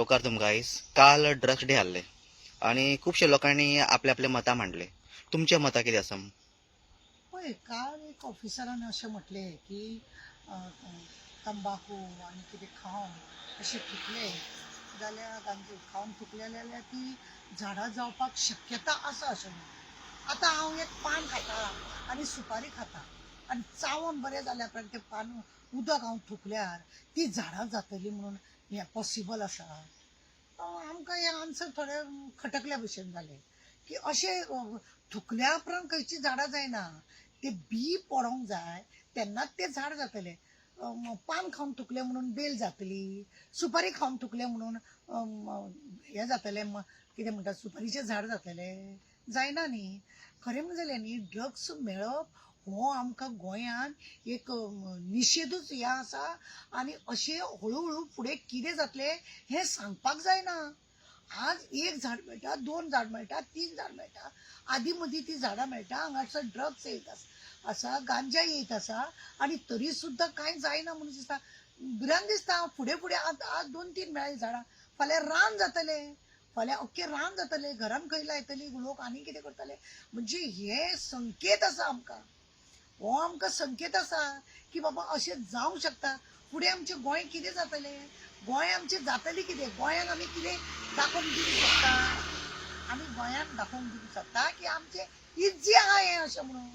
येवकार तुमकां आयज. काल ड्रग्स डे आहले आनी खुबशे लोकांनी आपले आपले मतां मांडले. तुमचे मतां कितें आसा? पळय, काल एक ऑफिसरान अशें म्हटलें की तंबाकू आनी कितें खावन अशें थुकले जाल्यार, गांजा खावन थुकले जाल्यार ती झाडां जावपाक शक्यता आसा अशें म्हणून. आतां हांव एक पान खाता आनी सुपारी खाता आनी चावोन बरें जाल्या उपरांत तें पान उदक हांव थुकल्यार ती झाडां जातली म्हणून हें पॉसिबल आसा? आमकां हें आन्सर थोडें खटकल्या भशेन जालें की अशें थुकल्या उपरांत खंयची झाडां जायना, ते बी पडोंक जाय तेन्नाच तें झाड जातलें. पान खावन थुकलें म्हणून बेल जातली, सुपारी खावन थुकलें म्हणून हें जातलें, कितें म्हणटा, सुपारीचें झाड जातलें? जायना न्ही. खरें म्हणलें जाल्यार न्ही, ड्रग्स मेळप हो आमकां गोंयांत एक निशेधूच हें आसा आनी अशें हळू हळू फुडें कितें जातलें हें सांगपाक जायना. आज एक झाड मेळटा, दोन झाड मेळटा, तीन झाड मेळटा, आदी मदीं ती झाडां मेळटा. हांगासर ड्रग्स येयत आसा, गांजा येयत आसा आनी तरी सुद्दां कांय जायना म्हणून दिसता, भिरांत दिसता. फुडें फुडें आज दोन तीन मेळ्ळी झाडां, फाल्यां रान जातलें, फाल्यां अख्खें रान जातलें, घरान खंय लायतली लोक आनी कितें करतले. म्हणजे हे संकेत आसा आमकां, हो आमकां संकेत आसा की बाबा अशें जावंक शकता. फुडें आमचें गोंय कितें जातलें, गोंय आमचें जातलें कितें, गोंयांक आमी कितें दाखोवन दिवंक शकता? आमी गोंयांक दाखोवन दिवंक शकता की आमचें इज्जी आहा हें अशें म्हणून.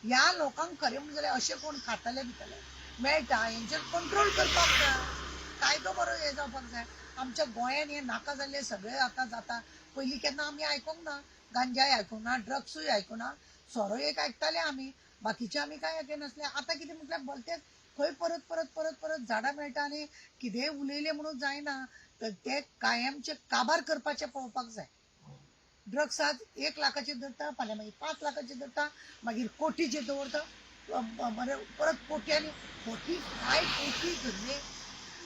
ह्या लोकांक खरें म्हणलें जाल्यार अशें कोण खातले बितले मेळटा हेंचेर कंट्रोल करपाक जाय, कायदो बरो हें जावपाक जाय. आमच्या गोंयान हें नाका जाल्लें सगळें आतां जाता. पयलीं केन्ना आमी आयकोंक ना, गांजाय आयकोंक ना, ड्रग्सूय आयकोंक ना, सोरो एक आयकताले आमी, बाकीचे आमी कांय आयकनासले. आतां कितें म्हटल्यार भलतेच खंय परत परत परत परत झाडां मेळटा आनी कितेंय उलयलें म्हणून जायना, तर ते कायमचे काबार करपाचें पळोवपाक जाय. ड्रग्स आज 1 लाखाचे धरता, फाल्यां मागीर 5 लाखाचे धरता, मागीर कोटीचे दवरता, परत कोट्यांनी 45 कोटी धरले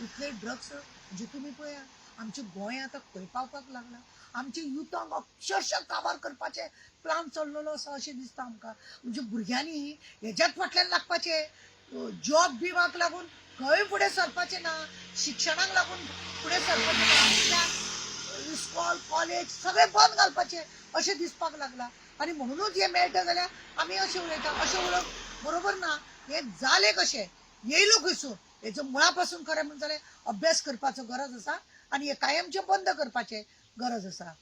इतले ड्रग्स. म्हणजे तुमी पळया आमचें गोंय आतां खंय पावपाक लागला. आमच्या युथांक अक्षरशः काबार करपाचें प्लान चल्लेलो आसा अशें दिसता आमकां. म्हणजे भुरग्यांनी हेज्याच फाटल्यान लागपाचें, जॉब बिबाक लागून खंय फुडें सरपाचें ना, शिक्षणाक लागून फुडें सरपाचें ना, इस्कॉल कॉलेज सगळें बंद घालपाचें अशें दिसपाक लागलां. आनी म्हणुनूच हें मेळटा जाल्यार आमी अशें उलयता, अशें उलोवप बरोबर ना. हें जालें कशें, येयलो खंयसून, हेचो मुळा पासून खरें म्हणलें जाल्यार अभ्यास करपाचो गरज आसा आनी हें कायमचें बंद करपाचें गरज आसा.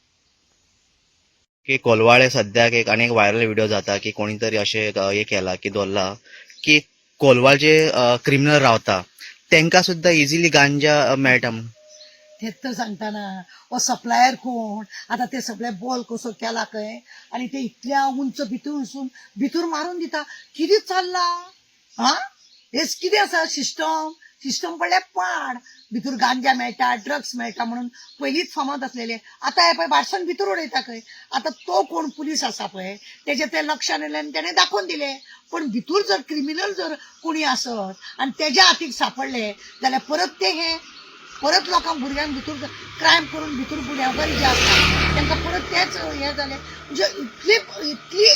की कोलवाळे सद्याक एक आनी एक व्हायरल व्हिडिओ जाता की कोणी तरी अशें हे केला की दवरला की कोलवाळ जे क्रिमिनल रावता तांकां सुद्दां इजिली गांजा मेळटा म्हणून. तेच तर सांगता ना, हो सप्लायर कोण, आतां ते सगळे बॉल कसो केला खंय आनी ते इतल्या उंच भितर वचून भितर मारून दिता. कितें चल्लां हा, हेच कितें आसा सिस्टम? सिस्टम पडल्यार पाड. भितर गांजा मेळटा, ड्रग्स मेळटा म्हणून पयलींच फामाद आसलेले, आतां हे पळय भाटसान भितर उडयता खंय. आतां तो कोण पुलीस आसा पळय तेजे ते लक्षान येयलें आनी तेणें दाखोवन दिलें. पण भितर जर क्रिमिनल जर कोणी आसत आनी तेज्या हातीक सापडले जाल्यार परत ते हे परत लोकांक भुरग्यांक भितर क्रायम करून भितर गुन्यांवकारी जे आसता तांकां परत तेच हें जालें. म्हणजे इतली इतली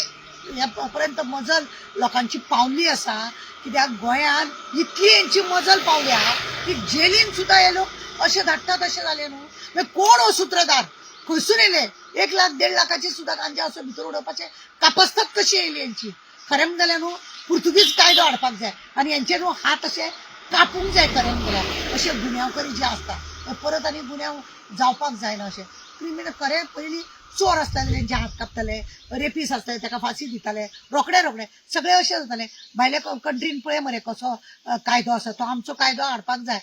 ह्या पर्यंत मजल लोकांची पावली आसा, कित्याक गोंयांत इतली हेंची मजल पावल्या की जेलीन सुद्दां हे लोक अशे धाडटात अशें जालें न्हू. मागीर कोण हो सुत्रधार, खंयसून येयले? 1 लाख 1.5 लाखाची सुद्दां गांजा असो भितर उडोवपाचें कापस्ताद कशी येयली हेंची? खरें म्हणलें जाल्यार न्हू पुर्तुगीज कायदो हाडपाक जाय आनी हेंचे न्हू हात अशे कापूंक जाय. खरें म्हणल्यार अशे गुन्यांवकारी जे आसता ते परत आनी गुन्यांव जावपाक जायना. अशें क्रिमिनल खरें पयलीं चोर आसताले तेंचे हात कापताले, रेपीस आसताले ताका फांसी दिताले रोखडे रोखडे, सगळे अशें जाताले. भायल्या कंट्रीन पळय मरे कसो कायदो आसा तो, आमचो कायदो हाडपाक जाय.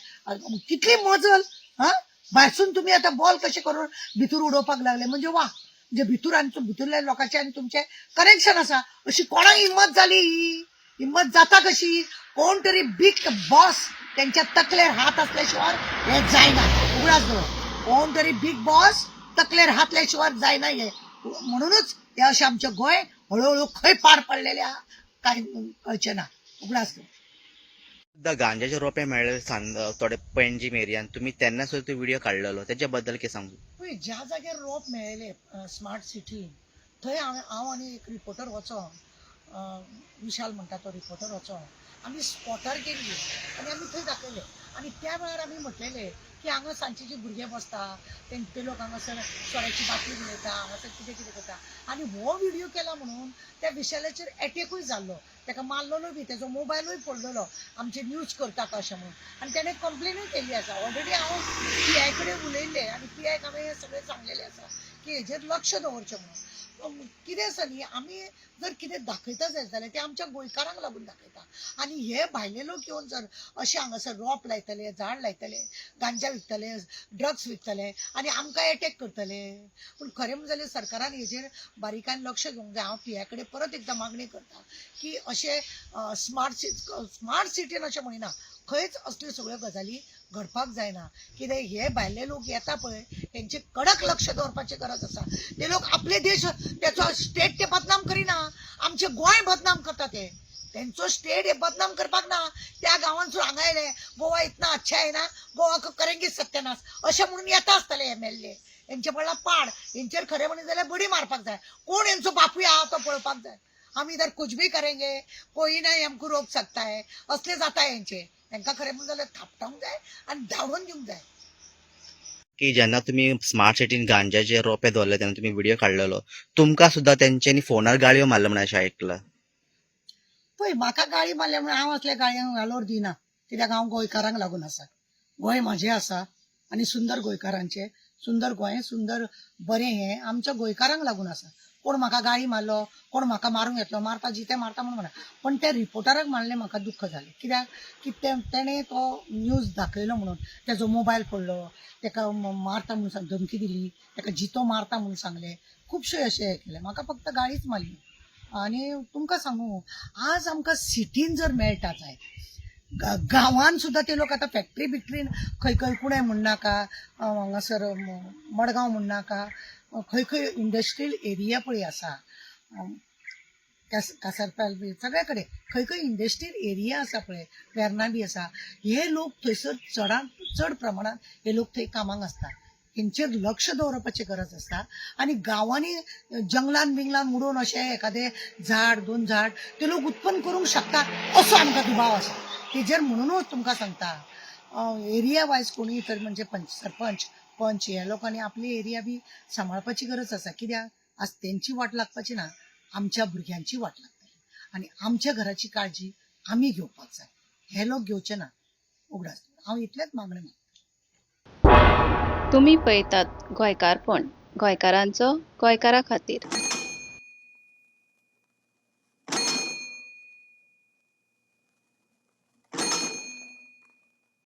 कितली मजल हा, भायरसून तुमी आतां बॉल कशें करून भितर उडोवपाक लागले म्हणजे वा, म्हणजे भितर आनी भितरल्या लोकांचे आनी तुमचें कनेक्शन आसा. अशी कोणाक हिंमत जाली? ही हिंमत जाता कशी? कोण तरी बीग बॉस त्यांच्या तकलेर हात असल्याशिवाय हे जायना. उगडास दवर, कोण तरी बीग बॉस तकलेर हातल्याशिवाय जायना हे. म्हणूनच हे अशें आमचें गोंय हळूहळू खंय पाड पडलेलें आहा कांय कळचें ना. उगडास दवर. सुद्दां गांजाचे रोपे मेळ्ळे थोडे पणजी एरियान, तुमी तेन्ना सुद्दां तो व्हिडिओ काडलेलो, तेच्या बद्दल कितें सांगू? पळय, ज्या जाग्यार रोप मेळ्ळेले स्मार्ट सिटीन थंय हांव आनी एक रिपोर्टर वचोन, विशाल म्हणटा तो रिपोर्टर वचोन आमी स्पॉटार गेल्ली आनी आमी थंय दाखयले. आनी त्या वेळार आमी म्हटलेले की हांगा सांजचे जे भुरगे बसता ते लोक हांगासर सोऱ्याची बाटली उडयता, हांगासर कितें कितें करता. आनी हो व्हिडियो केला म्हणून त्या विशालाचेर एटॅकूय जाल्लो, ताका मारलेलो बी, तेजो मोबायलूय फोडलेलो, आमचे न्यूज करता अशें म्हणून. आनी तेणें कंप्लेनूय केल्ली आसा. ऑलरेडी हांव पी I कडेन उलयल्लें आनी पी आयक हांवें हें सगळें सांगलेलें आसा की हेजेर लक्ष दवरचें म्हणून. कितें आसा न्ही, आमी जर कितें दाखयता जायत जाल्यार तें आमच्या गोंयकारांक लागून दाखयता. आनी हे भायले लोक येवन जर अशे हांगासर रोप लायतले, झाड लायतले, गांजा विकतले, ड्रग्स विकतले आनी आमकां एटॅक करतले. पूण खरें म्हणलें जाल्यार सरकारान हेजेर बारीकायेन लक्ष घेवंक जाय. हांव पी I कडेन परत एकदां मागणी करता की अशें स्मार्ट सिटीन अशें म्हणिना, खंयच असल्यो सगळ्यो गजाली घडपाक जायना. कित्याक हे भायले लोक येता पळय तेंचे कडक लक्ष दवरपाची गरज आसा. ते लोक आपले देश तेचो स्टेट ते बदनाम करिना, आमचे गोंय बदनाम करता ते. तेंचो स्टेट हे बदनाम करपाक ना. त्या गांवांसून हांगा येयले, गोवा इतना अच्छा आहे ना, गोवा करेंगे सत्यानाश अशें म्हणून येता आसतले एमएलए. हेंचे पडला पाड, हेंचेर खरें म्हणीत जाल्यार बडी मारपाक जाय. कोण हेंचो बापूय आहा तो पळोवपाक जाय. हम इधर कुछ भी करेंगे, कोई नहीं हमको रोक सकता है, असले जाता हेंचे. हेंकां खरें म्हणून जाल्यार थापटावंक जाय आनी धांवडून दिवंक जाय. की जेन्ना तुमी स्मार्ट सिटीन गांजाचे रोपे दवरले तेन्ना तुमी व्हिडिओ काडलेलो, तुमकां सुद्दां तेंच्यांनी फोनार गाळयो मारल्यो म्हण अशें आयकलां. पळय, म्हाका गाळी मारल्या म्हणून हांव असल्या गाळयांक वालोर दिना, कित्याक हांव गोंयकारांक लागून आसा. गोंय म्हाजें आसा आनी सुंदर गोंयकारांचें, सुंदर गोंय, सुंदर बरें हें आमच्या गोंयकारांक लागून आसा. कोण म्हाका गाळी मारलो, कोण म्हाका मारूंक येतलो, मारता जिते मारता म्हणून म्हणा, पण त्या रिपोर्टराक मारलें म्हाका दुख्ख जालें. कित्याक की तेणें तो न्यूज दाखयलो म्हणून तेजो मोबायल पडलो, तेका मारता म्हणून धमकी दिली, तेका जितो मारता म्हणून सांगलें, खुबशें अशें हें केलें. म्हाका फक्त गाळीच मारली. आनी तुमकां सांगू, आज आमकां सिटीन जर मेळटा जायत, गांवान सुद्दां ते लोक आतां फॅक्टरी बिक्टरीन खंय खंय, कुणें म्हणनाका, हांगासर मडगांव म्हणनाका, खंय खंय इंडस्ट्रियल एरिया पळय आसा, कासारपाल बी सगळे कडेन खंय खंय इंडस्ट्रियल एरिया आसा पळय, वेर्ना बी आसा, हे लोक थंयसर चडांत चड प्रमाणात हे लोक थंय कामाक आसता. हेंचेर लक्ष दवरपाची गरज आसता. आनी गांवांनी जंगलान बिंगलान उडोवन अशें एखादें झाड दोन झाड ते लोक उत्पन्न करूंक शकता असो आमकां दुबाव आसा तेजेर. म्हणुनूच तुमकां सांगता, एरिया वायज कोणूय तर म्हणजे पंच, सरपंच, पंच ह्या लोकांनी आपली एरिया बी सांबाळपाची गरज आसा. कित्याक आज तेंची वाट लागपाची ना, आमच्या भुरग्यांची वाट लागतली आनी आमच्या घराची काळजी आमी घेवपाक जाय, हे लोक घेवचे ना. उगडास हांव इतलेंच मागणें मागता. तुमी पळयतात गोंयकारपण, गोंयकारांचो गोंयकारा खातीर.